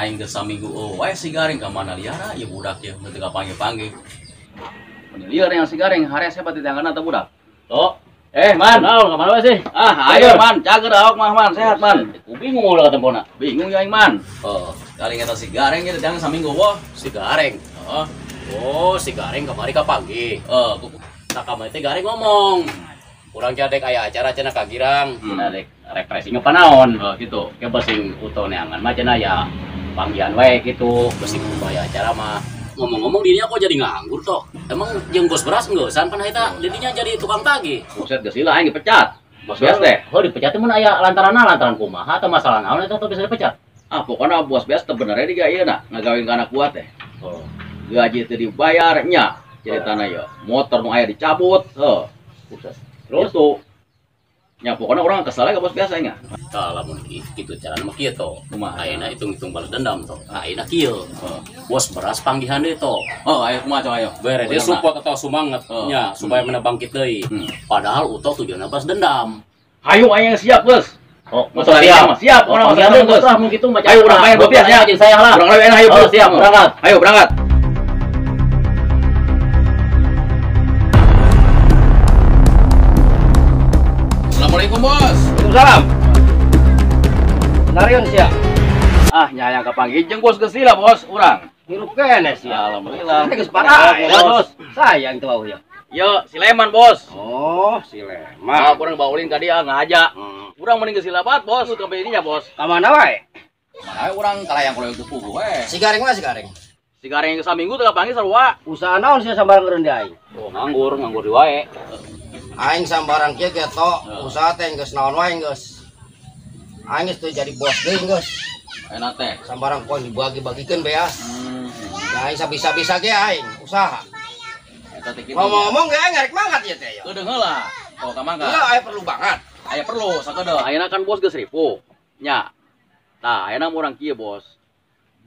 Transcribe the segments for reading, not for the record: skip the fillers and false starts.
Aing geus saminggu wae si Gareng ka mana liara ieu budak ieu teu kapanggih-panggih. Mun liar yang si Gareng hares hebat ditangana teh budak. Tok. Man. Naon ka mana wae sih? Ah, ayo man, cager awak mah man, sehat man. Ku bingung ulah katempona. Bingung ya aing man. Oh, kali eta si Gareng ieu ditangana saminggu wah. Si Gareng. Heeh. Oh, si Gareng kamari kapanggih. Heeh, tah kamari teh Gareng ngomong. Urang cadek aya acara cenah ka Girang, cenah dek refreshing apa naon. Oh, gitu. Ke basing uto neangan mah cenah ya panggihan wae gitu, basing aya acara mah. Ngomong-ngomong dirinya kok jadi nganggur toh? Emang jeung bos beras ngeusan pan eta dirinya jadi tukang tagih. Buset geus lila aing dipecat. Bos beas teh. Oh, dipecat teh mun aya lantaranna lantaran kumaha atau masalah naon eta teh bisa dipecat? Ah, pokona bos beas teh bener di ieu na ngagawein ka anak buah teh. Oh. Gaji teh dibayar nya. Ceritana ieu, motor nu aya dicabut, heuh. Buset. Terus tuh nya pokoknya orang kesel ka bos biasa nya. Tah lamun kitu carana mah kieu to. Kumaha? Ayeuna hitung-hitung balas dendam to. Ayeuna kieu. Bos beras panggihan deui to. Oh, ayo kumaha coba ayo. Bere dia support atau sumanget nya supaya mana bangkit deui. Padahal uto tujuanna balas dendam. Hayu aing siap, Bos. Oh, masalah siap. Siap, orang masalah Bos. Lah mun kitu mah. Ayo urang main bos biasa jeung saya lah. Urang lain ayo Bos, siap, berangkat. Ayo berangkat. Assalamualaikum, Bos. Waalaikumsalam. Narion sia. Ah, nyayang kapanggih jeung bos geus lila, Bos, urang. Hirup keneh sia. Alhamdulillah. Geus parah, Bos. Sayang teu wau ya. Yo, si Leman, Bos. Oh, si Leman. Ah, kurang baulin ka dia ngaja. Urang mending geus lila banget, Bos. Ka ininya, Bos. Ka mana wae? Mana urang kalayang kulayang teu puguh we. Si Gareng mah si Gareng. Si Gareng geus saminggu teu kapanggih sarua. Usaha naon sia sambarang eureun di aing? Oh, nganggur, nganggur di wae. Aing sambarang kieu ge to, usaha teh geus naon wae geus. Aing geus teu jadi bos deui geus. Enak teh. Sambarang poin dibagi-bagikeun beas. Ya aing sabisa-bisa ge aing usaha. Eta teh kitu. Ngomong-ngomong ge aing ngarek mangkat ieu teh ya. Kedeung heula. Oh, ka mangkat. Iya, aya perlu banget. Aya perlu sakedeung. Ayeuna kan bos geus ripuh. Nya. Tah, ayeuna urang kieu bos.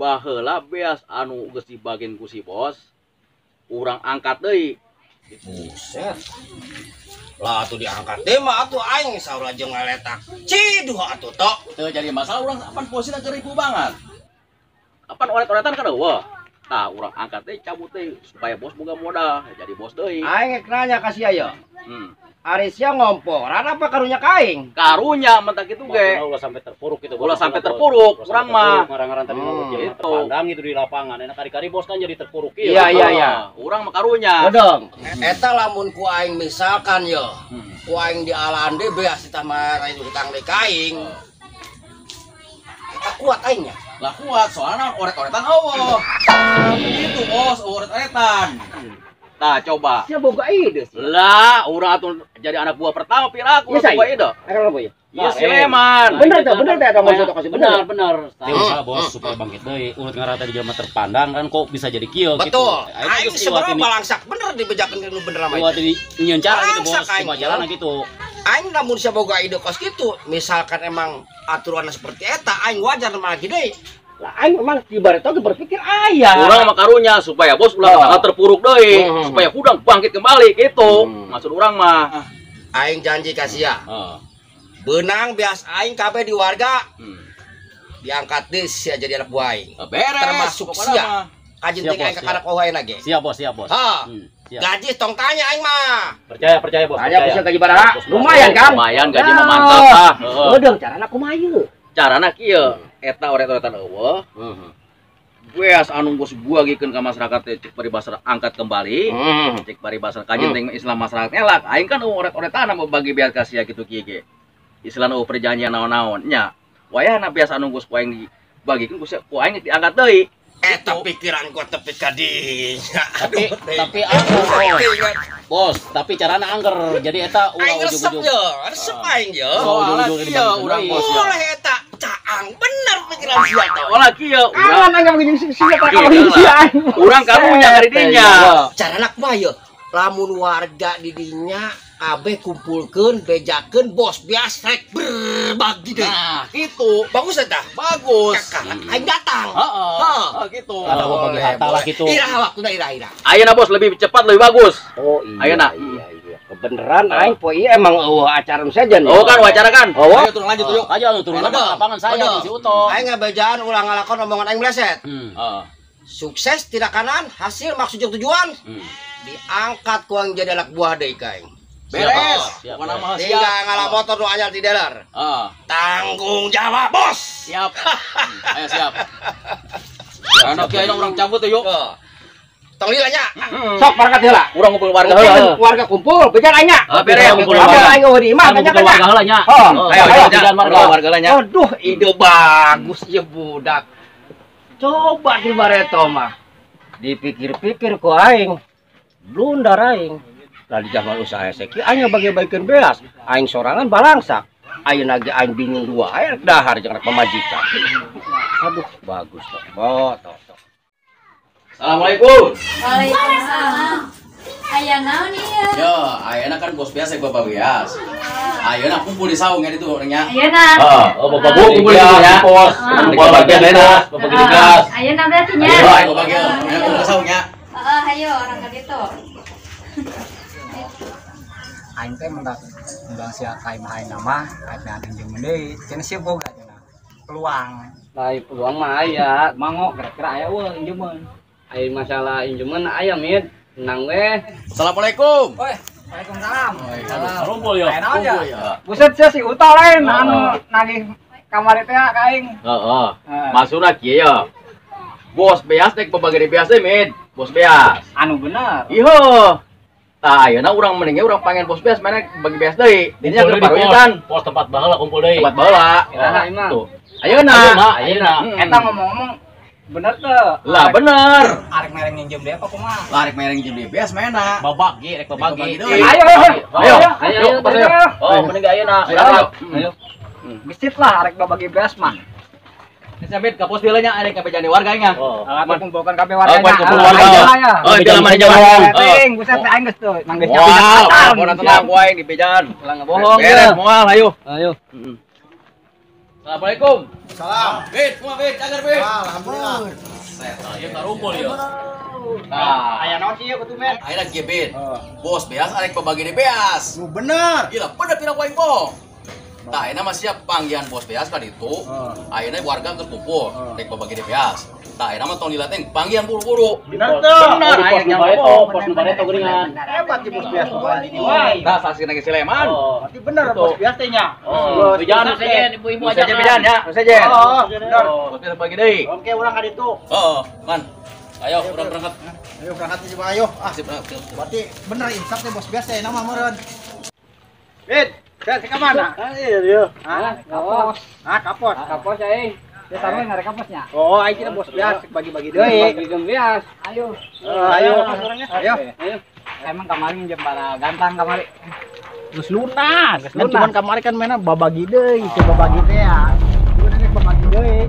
Baheula beas anu geus dibagin ku si bos, urang angkat deui. Buset. Lah atuh diangkat deh mah atuh aing saur aja ngaletak. Ciduh atuh tok. Teu jadi masalah urang apan posisina keur ripuh banget. Apan oret-oretan kan eueuh. Tah urang angkat deui cabut deui supaya bos boga modal jadi bos deui. Aing rek nanya ka sia ye. Ari sia ngomporan apa karunya ka aing? Karunya mentak kitu ge. Ulah sampai terpuruk gitu. Ulah sampai terpuruk urang mah. Ngaran-ngaran tadi gitu. Terpandang gitu di lapangan. Enak kari-kari bos kan jadi terpuruk ieu. Iya iya iya. Urang mah karunya. Godong. Eta lamun ku aing misalkan ye, ku aing dialaan deui beas ditah mah hutang deui ka aing. Eta kuat aingnya. Lah kuat soalna oret-oretan eueuh. Gitu bos, oret-oretan. Nah, coba. Sia boga ide sih. Lah, urang atuh jadi anak buah pertama piraku urang boga ide. Akan apa ya? Iya si Leman. Bener tuh, bener teh maksud kasih bener. Bener. Teh usaha bos supaya bangkit deui. Urut ngarah tadi jelema terpandang kan kok bisa jadi kieu gitu. Betul. Aing sebenarnya balangsak bener dibejakeun nu bener mah. Buat di nyieun cara gitu bos, cuma jalan gitu. Aing lamun sia boga ide kos kitu, misalkan emang aturanna seperti eta, aing wajar mah lagi deui. Lah aing memang ibarat itu berpikir aya. Urang mah karunya supaya bos ulah terpuruk deui, supaya hudang bangkit kembali gitu. Maksud urang mah. Aing janji ka sia. Beunang beas aing kabeh di warga. Diangkat deui sia jadi anak buah aing. Beres. Termasuk sia. Kajin teh aing ka karak wae ge. Siap bos, siap bos. Gaji tong tanya aing mah. Percaya, percaya bos. Tanya bos gaji baraha. Lumayan kan? Lumayan gaji mah mantap ah. Heeh. Carana kumaha ieu? Carana kieu. Eta oret-oretan eueuh. Beas anu geus bagikeun ka masyarakat teh cek paribasa angkat kembali. Cek paribasa kajen teh Islam masyarakat elak. Aing kan oret-oretan bagi beas ka sia kitu kieu ge. Islam eueuh perjanjian naon-naon nya. Wayahna beas anu geus ku aing dibagikeun ku aing diangkat deui. Eta pikiran gua tepi ka dinya. Tapi angker bos, tapi carana angker. Jadi eta ulah ujug-ujug. Resep aing ye. Soalna urang bos. Boleh eta caang bener pikiran sia teh. Olah kieu urang anggap jeung sia sia. Urang karunya ka dinya. Carana kumaha ye? Lamun warga di dinya kabeh kumpulkeun bejakeun bos bias rek berbagi deui. Nah, gitu. Bagus eta? Bagus. Kakak aing datang. Heeh. Gitu. Kalau bagi harta lah gitu. Iraha waktuna iraha. Ayeuna bos lebih cepat lebih bagus. Oh iya. Ayeuna. Iya iya. Kebeneran aing poe ieu emang eueuh acara nu sejen. Oh kan wacara kan. Oh. Ayo turun lanjut yuk. Ayo turun ke lapangan saya di si Uto. Aing ngabejaan ulah ngalakon omongan aing meleset. Heeh. Sukses tidak kanan, hasil maksud jeung tujuan. Diangkat ku aing jadi anak buah deui ka aing. Beres. Pokona mah siap. Tinggal ngalah motor nu anyar di dealer. Heeh. Tanggung jawab, Bos. Siap. Ayo siap. Anu kieu urang cabut yuk. Tong lila nya. Sok berangkat heula. Urang ngumpul warga heula. Warga kumpul, bejan aing nya. Beres kumpul warga. Aing eueuh di imah nya kan warga heula nya. Ayo bejan warga heula nya. Aduh, ide bagus ya budak. Coba di bareto mah. Dipikir-pikir ku aing. Blundar aing. Lah di zaman usaha seki aing bagi-bagikeun beas. Aing sorangan balangsak. Ayeuna ge aing bingung dua aing dahar jeung pamajikan. Aduh, bagus toh. Oh, toh. Assalamualaikum. Waalaikumsalam. Aya naon ieu? Yo, ayeuna kan bos biasa Bapak Bias. Ayeuna kumpul di saung ya ditu orangnya. Ayeuna. Heeh, oh Bapak Bu kumpul di saung ya. Pos. Kumpul bagian ayeuna, Bapak gede gas. Ayeuna berarti nya. Ayo, ayo bagian. Ayeuna kumpul di saung nya. Heeh, ayo orang ka ditu. Aing teh mendak undang sia ka imah aing mah, aing jeung deui. Cenah sia boga cenah. Peluang. Lain peluang mah aya, mango kira-kira aya eueuh injemeun. Ai masalah injemeun aya mit, tenang we. Assalamualaikum. Woi, waalaikumsalam. Kumpul yo. Kumpul ya. Buset sia si Uto lain anu nagih kamari teh ka aing. Heeh. Maksudna kieu ya. Bos beas nek babagi beas teh mit, bos beas. Anu bener. Ieu. Tah ayeuna urang mendingnya urang pengen bos beas mana bagi beas deui. Dinya keur baru kan. Pos tempat baheula kumpul deui. Tempat baheula. Iraha imah. Tuh. Ayeuna, ayeuna. Eta ngomong-ngomong bener tuh. Lah bener. Arek mereng nginjem deui apa kumaha? Lah arek mereng nginjem deui beas mana? Babagi rek babagi. Ayo ayo. Ayo. Ayo ayo. Oh, mending ayeuna. Ayo. Ayo. Gesit lah arek babagi beas mah. Sampai ke pos bilanya arek kabeh warga nya. Oh, kumpulkan kabeh warga. Kumpul warga. Oh, di laman jalan. Ting, buset aing geus tuh. Manggeus nyapi. Wah, tenang ku aing di bejan. Ulah ngebohong. Beres moal ayo. Ayo. Assalamualaikum. Salam. Bit, kumaha bit, cager bit. Alhamdulillah. Ayo karumpul yo. Nah, aya naon sih ieu kutu men? Ayeuna kieu bit. Bos beas arek babagi deui beas. Nu bener. Gila, bener pira ku aing bohong. Tah ayeuna mah siap panggihan bos beas ka ditu. Ayeuna warga geus kumpul rek babagi deui beas. Tah ayeuna mah tong dilateng panggihan buru-buru. Bener tuh. Bener aing Pos nu bareto, pos nu bareto geuningan. Hebat di bos beas ini wae. Tah saksi lagi Sileman. Berarti bener bos beas teh nya. Oh, bejan sejen ibu-ibu aja. Bejan ya, sejen. Oh, bener. Bos beas bagi deui. Oke, urang ka ditu. Heeh, man. Ayo urang berangkat. Ayo berangkat sih, ayo. Ah, sip berangkat. Berarti bener insaf teh bos beas teh nama meureun. Bit, saya ke mana? Iya, iya. Ah, kapos. Ah, kapos. Kapos aing. Ya sama ngarek kaposnya. Oh, aing kita bos beas bagi-bagi deui. Bagi beas. Ayo. Ayo. Ayo. Ayo. Emang kamari nginjem bara gantang kamari. Geus lunas. Kan cuman kamari kan mainna babagi deui, teu babagi teh ya. Cuman rek babagi deui.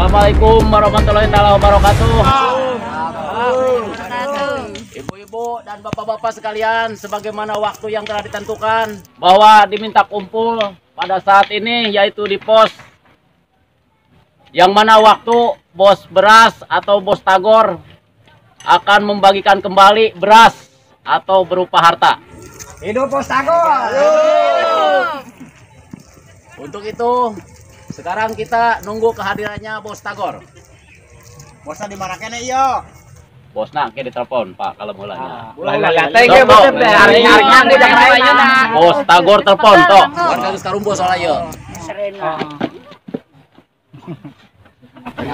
Assalamualaikum warahmatullahi wabarakatuh. Ibu-ibu dan bapak-bapak sekalian, sebagaimana waktu yang telah ditentukan bahwa diminta kumpul pada saat ini yaitu di pos yang mana waktu bos beras atau bos Tagor akan membagikan kembali beras atau berupa harta. Hidup bos Tagor. Untuk itu sekarang kita nunggu kehadirannya bos Tagor. Bosna di mana kene ieu? Bosna ke ditelepon Pak kalau mulanya. Bos Tagor telepon toh. Warga geus karumpul soalnya ieu.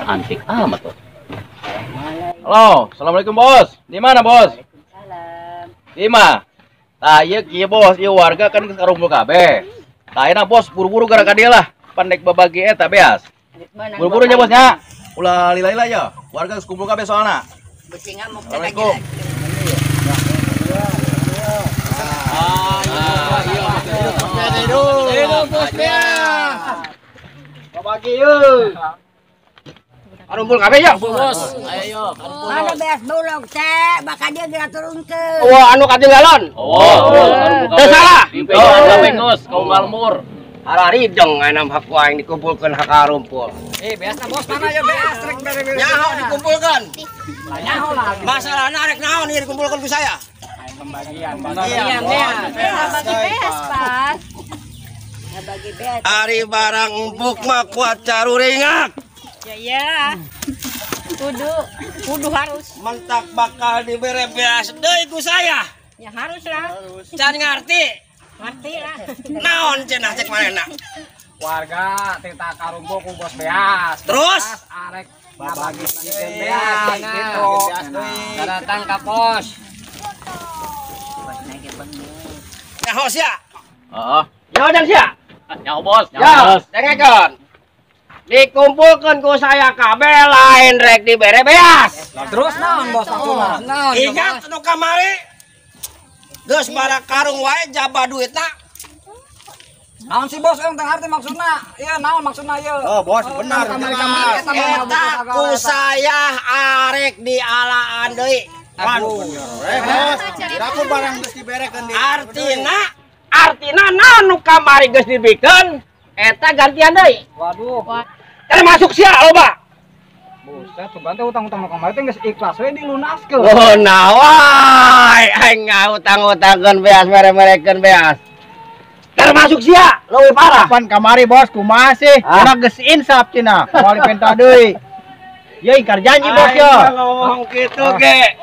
Antik amat tuh. Halo, assalamualaikum bos. Di mana bos? Waalaikumsalam. Di mana? Tah ieu kieu bos, ieu warga kan geus karumpul kabeh. Tah ayeuna bos buru-buru gara ka dieu lah. Pandek babagi eta beas. Buru-buru nya bosnya. Ulah lila-lila ya. Warga geus kumpul kabeh soalna. Assalamualaikum. Hidup bos beas. Babagi yeuh. Karumpul kabeh ya. Bos, ayo karumpul. Mana beas bulog teh, bakal dia geura turunkeun. Wah, anu katinggalan. Oh, Teu salah. Dipegang kabeh geus, kaum almur. Hararideng ayeuna hak ku aing dikumpulkeun hak karumpul. Beasna bos mana ya beas rek bere-bere. Nyaho dikumpulkeun. Nyaho lah. Masalahna rek naon ieu dikumpulkeun ku saya? Pembagian. Pembagian. Bagi beas, Pak. Bagi beas. Ari barang empuk mah kuat caruringak. Ya ya. Kudu harus. Mentak bakal dibere beas deui ku saya. Ya harus lah. Can ngarti. Ngerti lah. Naon cenah cek manehna? Warga tita karumpul ku bos beas. Terus arek babagi beas gitu. Datang ka pos. Nyaho sia. Heeh. Nyaho dan sia. Nyaho bos. Ya, dengekeun. Dikumpulkeun ku saya kabeh lain rek dibere beas. Terus naon bos maksudna? Ingat nu kamari. Geus bara karung wae jaba duitna. Naon sih bos euy teu ngarti maksudna? Ieu naon maksudna ieu? Oh bos benar. Eta ku saya arek dialaan deui. Waduh, bos. Kira ku barang geus diberekeun deui. Artina naon nu kamari geus dibikeun eta gantian deui. Waduh. Termasuk sia loba. Buset, sugan teh utang-utang kamari teh geus ikhlas we dilunaskeun. Oh, nah wae aing ngahutang-hutangkeun beas mere-merekeun beas. Termasuk sia leuwih parah. Pan kamari bos kumaha sih? Cenah geus insaf cenah. Moal dipenta deui. Ye ingkar janji bos yo. Ngomong kitu ge.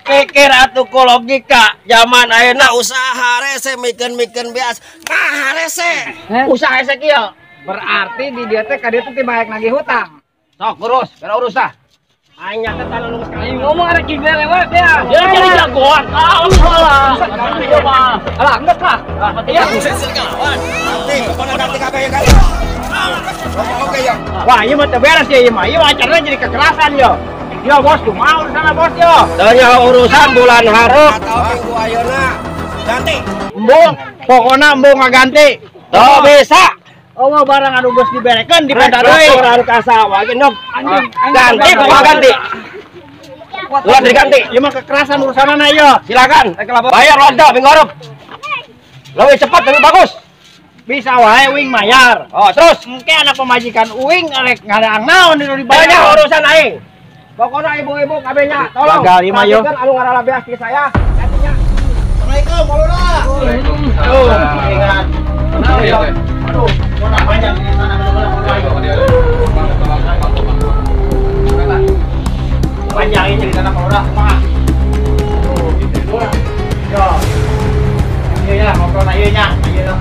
Pikir atuh ku logika zaman ayeuna usaha rese mikeun-mikeun beas. Mah rese. Usaha hese kieu. Berarti di dia teh ka dieu teh tiba nagih hutang. Sok urus, bera urus ah. Aing nyatet anu nu geus Aing ngomong arek dibere we beas. Dia jadi jagoan. Alah. Alah, geus lah. Iya. Nanti pokona ganti kabeh kali. Oke ya. Wah, ieu mah teu beres ya ieu mah. Ieu acaranya jadi kekerasan yo. Yo bos, kumaha urusanna bos yo? Teu nya urusan bulan hareup atau minggu ayeuna ganti. Embung, pokona embung ngaganti. Teu bisa. Oh, barang anu geus diberekeun dipenta deui. Urang ka sawah ge nok. Ganti kumaha ganti. Ulah diganti. Ieu mah kekerasan urusanna ieu. Silakan. Bayar roda minggu hareup. Lebih cepat lebih bagus. Bisa wae uing mayar. Oh, terus engke anak pemajikan uing arek ngadaang naon di dibayar. Banyak urusan aing. Pokoknya ibu-ibu kabehnya tolong. Gagal ieu mah yo. Perhatikan anu ngarala beas di saya. Gantinya. Assalamualaikum, Pak Lurah. Ingat. Aduh, panjang ini sana panjang ini cerita Pak Lurah kumaha. Yo. Ieu ya ngobrol na ieu nya, ieu.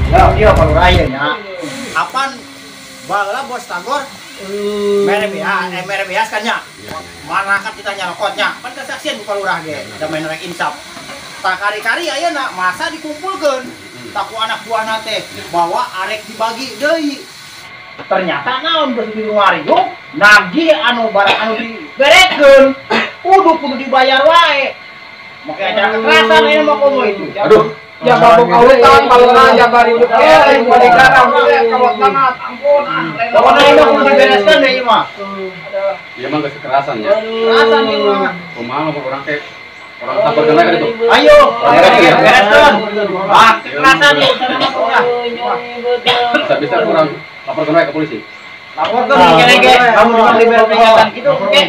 Yo, ieu Pak Lurah ieu nya. Apan baheula bos Tagor mere beas, mere beas kan nya. Masyarakat kita nyarokotnya, pan kesaksian ku Pak Lurah ge, da main rek insaf. Tak kari-kari ayeuna masa dikumpulkeun tak ku anak buahna teh bahwa arek dibagi deui. Ternyata naon geus di ngariung nagih anu barang anu diberekeun kudu dibayar wae. Make acara kekerasan ayeuna mah komo itu. Aduh. Ya babuk autan balona ya bari buke bari garang kawat banget ampun ah. Pokona ieu mah kudu dibereskeun deui mah. Ieu mah geus kekerasan ya. Kekerasan ieu mah. Kumaha ngomong urang teh orang sabar kena kan itu. Ayo, bereskeun. Ah, kekerasan ieu urusan mah. Bisa-bisa kurang laporkeun wae ke polisi. Laporkeun kene ge, kamu diberi peringatan kitu oke.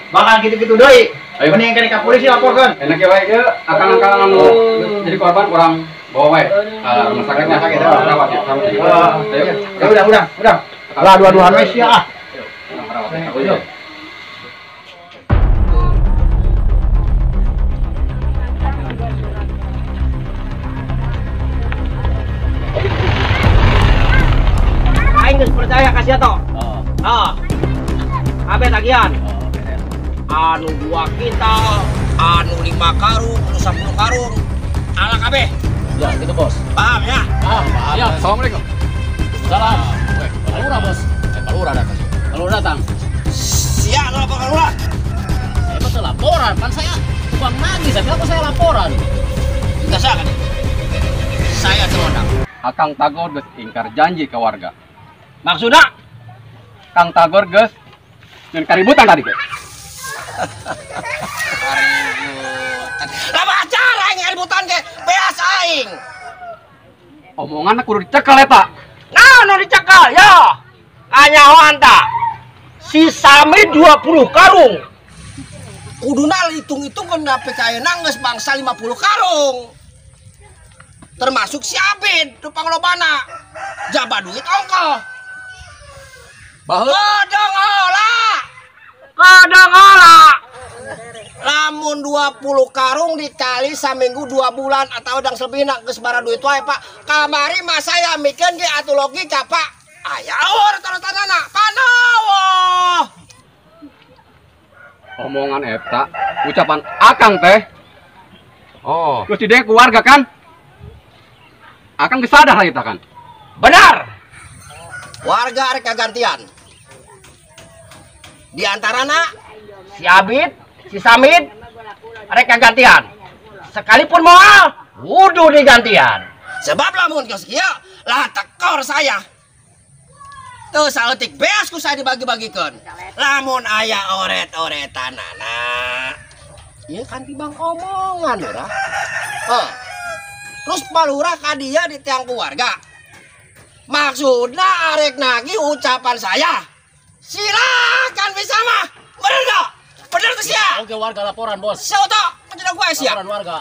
Bakal gitu-gitu deui. Mending kene ka polisi laporkeun. Enak ya wae ieu akang-akang anu jadi korban kurang bawa wae ka rumah sakit nya. Rawat ya. Ayo. Ya udah. Lah dua-duaan we sia ah. Ayo. Aing geus percaya ka sia to. Heeh. Kabeh tagihan. Anu 2 kintal, anu 5 karung, anu 10 karung. Ala kabeh. Ya, gitu bos. Paham ya? Paham. Ya, assalamualaikum. Salam. Weh, Pak Lurah bos. Pak Lurah datang. Pak Lurah datang. Sia nu lapor ka Lurah. Saya mah teu laporan, pan saya tukang nagih, saya bilang kok saya laporan. Enggak sah kan? Saya terundang. Akang Tagor geus ingkar janji ke warga. Maksudna? Kang Tagor geus nyeun kaributan tadi ge. Kaributan. Lah acara aing kaributan ge, beas aing. Omongan kudu dicekal eta. Nah, nu dicekal ya. Anyahoan ta. Si Sami 20 karung. Kuduna hitung-hitung kan nepi ka ayeuna geus bangsa 50 karung. Termasuk si Abid nu panglobana. Jaba duit ongkoh. Kadang heula. Kadang heula. Lamun 20 karung dikali saminggu 2 bulan atau dang selebihna geus bara duit wae, Pak. Kamari mah saya mikeun ge atuh logika, Pak. Aya oret-oretanana. Panawoh. Omongan eta, ucapan akang teh. Oh. Terus didenge ku warga kan? Akang geus sadar lah eta kan. Benar. Warga rek gantian. Di antarana si Abid, si Samid rek gantian. Sekalipun moal, kudu digantian. Sebab lamun geus kieu, lah tekor saya. Teu saeutik beas ku saya dibagi-bagikeun. Lamun aya oret-oretanana. Ieu kan tibang omongan lurah. Heuh. Terus Pak Lurah ka dia di tiang keluarga. Maksudna arek nagih ucapan saya. Silakan bisa mah. Bener gak? Bener tuh sia. Oke warga laporan bos. Sia otak menjadi gua sia. Laporan warga.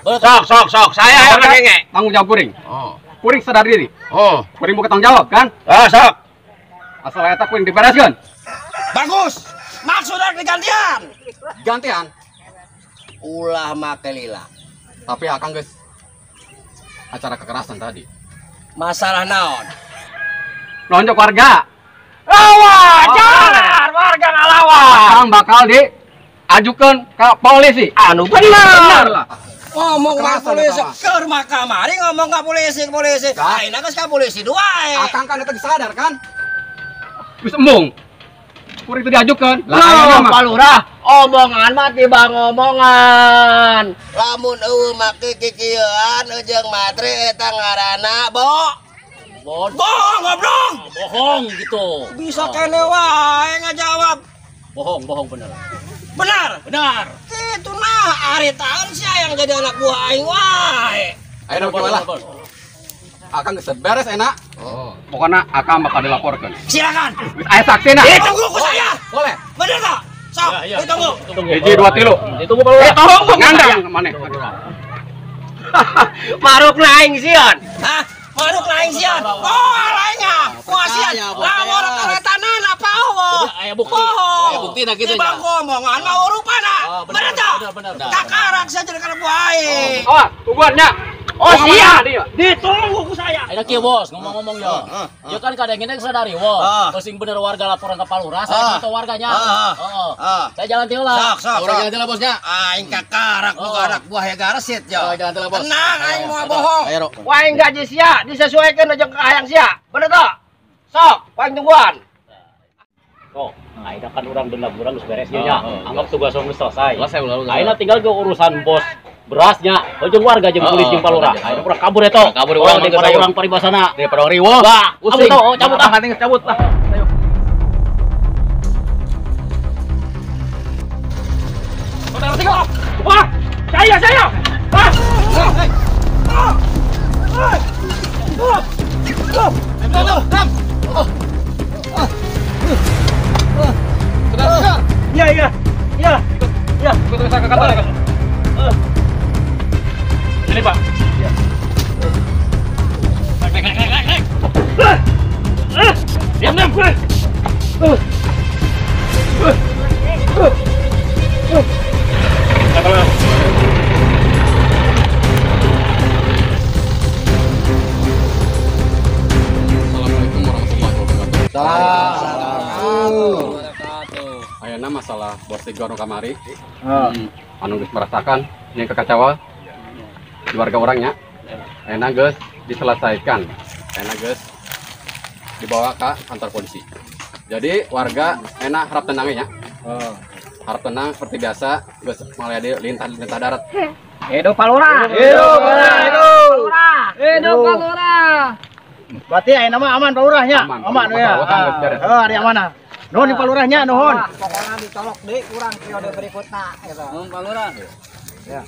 Sok sok sok saya yang ngenge. Tanggung jawab kuring. Oh. Kuring sadar diri. Oh. Kuring bukan tanggung jawab kan? Ah, sok. Asal eta kuring dibereskeun. Bagus. Maksudna digantian. Gantian. Ulah make lila. Tapi akang geus acara kekerasan tadi. Masalah naon? Nonjok warga. Wajar, warga ngalawan. Akang bakal diajukan ke polisi. Anu bener. Bener lah. Ngomong ka polisi, keur mah kamari ngomong ka polisi, polisi. Ayeuna geus ka polisi wae. Akang kan eta sadar kan? Geus embung. Kuring itu diajukan. Lah, Pak Lurah, omongan mah tibang omongan. Lamun eueuh make kikieuan jeung matre eta ngaranna bo. Bohong, goblok. Bohong gitu. Bisa kene wae ngajawab. Bohong, bohong bener. Benar? Benar. Itu nah ari taun sia yang jadi anak buah aing wae. Ayo lah. Akang geus beres enak. Oh. Pokoknya akang bakal dilaporkan. Silakan. Aya saksina. Ditunggu ku saya. Boleh. Bener tak? Sok, ditunggu. Hiji 2 3. Ditunggu Pak Lurah. Ditunggu ngandang maneh. Maruk aing sieun. Hah? Maruk lain sieun. Oh, lainnya. Wah sieun. Lamun oret-oretanana apa eueuh. Aya bukti. Aya buktina kitu nya. Tibang omongan mah urupana. Bener tak? Kakarak sia jadi kana buah aing. Awas, tungguan nya. Oh siap. Ditunggu ku saya. Ayeuna kieu bos, ngomong-ngomong ya. Ya kan kadang ini sadari wo. Sing bener warga laporan ke Pak Lurah, saya foto warganya. Heeh. Saya jalan teu lah. Sok, sok. Urang jalan teu lah bosnya. Aing kakarak boga anak buah ya garesit ya. Jalan teu lah bos. Tenang aing moal bohong. Wah aing gaji sia disesuaikan jeung hayang sia. Bener tak? Sok, aing tungguan. Oh, ayeuna kan urang dendam urang geus beres ieu nya. Anggap tugas urang geus selesai. Selesai ulah. Ayeuna tinggal ke urusan bos berasnya, jeung warga jeung polis jeung Pak Lurah. Ayeuna urang kabur eta. Kabur urang daripada urang paribasana. Daripada urang riweuh. Bah, pusing. Cabut ah, cabut lah. Ayo. Wah, saya. Wah. Iya. Ya. Ikut saya ke kantor ya. Sini, Pak. Naik, naik, naik, naik. Diam, diam. Assalamualaikum warahmatullahi wabarakatuh. Wabarakatuh. Ayeuna masalah bos Tigor nu kamari. Anu geus merasakan yang kekacauan di warga orangnya. Ayeuna geus diselesaikan. Ayeuna geus dibawa ke kantor polisi. Jadi warga enak harap tenang ya. Harap tenang seperti biasa geus mulai di lintah darat. Hidup Pak Lurah. Hidup Pak Lurah. Hidup Pak Lurah. Berarti ayeuna mah aman Pak Lurahnya. Aman, ya. Heeh, ari amanah. Nuhun Pak Lurahnya, nuhun. Pokoknya dicolok deui kurang periode berikutna gitu. Nuhun Pak Lurah. Ya.